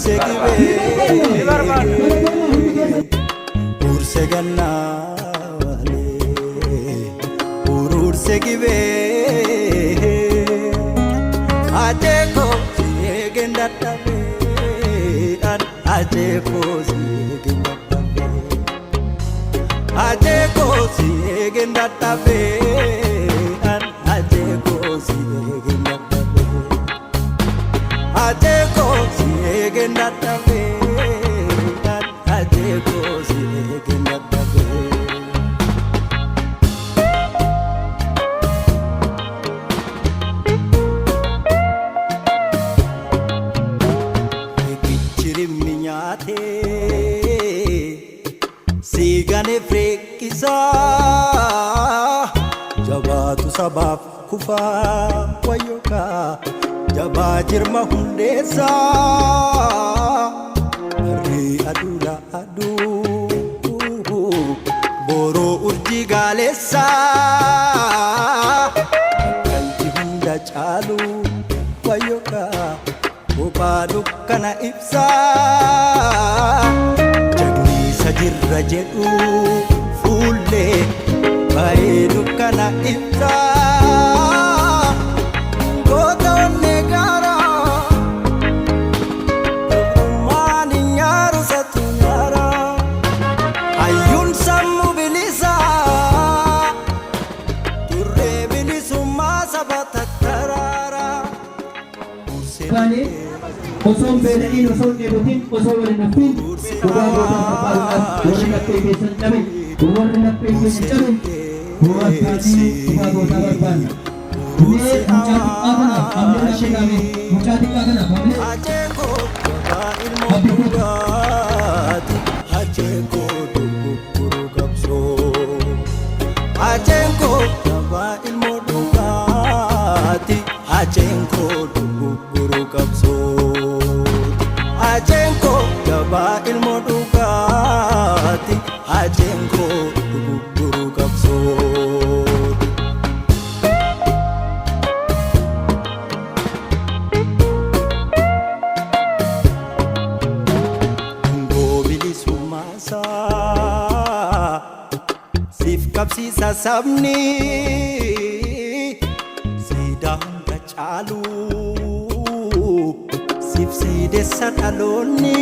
Hurursee Gibee, hurursee Gannaalee, hurursee Gibee. Ajeekoo si eegeen dadhabee, ajeekoo si eegeen dadhabee. Ajeekoo si eegeen dadhabee, ajeekoo si eegeen dadhabee. Ajeekoo si eegeen dadhabee, ajeekoo si eegeen dadhabee. Riqichi rimmi nyaatee siigane freeqisaa, jabaatu sabaaf kufaa, wayyookaa jabaa jirma hundeessaa. Barrii aduula aduu, boroo urjii gaaleessaa, kalji hunda caalu, wayyookaa kophaa dukkana ibsaa. Jagniisa jirra jedhu fuullee baay'ee dukkana ibsaa. Goota onnee gaaraa, gabrummaan hin nyaaru satu nyaara. Hayyuun sammuu bilisaa, turree bilisummaa saba tattaraara. Baanee osoo hin beela'iin, osoo hin dheebotin, osoo wal hin haffin dhugaa gootaa barbaaduudhaaf, warri laphee keessan cabe, warri laphee keenya cabe, gootaanii dhugaa gootaa barbaanna. Mee mucaa xiqqaa kanaaf hamilee naa kennaame, mucaa xiqqaa kanaaf hamilee. Ajeekoo jabaa ilmoo dhugaati, ajeekoo dogoggoruu qabsoo. Ajeekoo jabaa ilmoo dhugaati, ajeekoo dogoggoruu qabsoo. Ajeekoo jabaa ilmoo dhugaati, ajeekoo dogoggoruu qabsoo. Dungoo bilisummaasaa siif qabsiisa sabni, siidaa hunda caalu siif siidessa dhaloonni.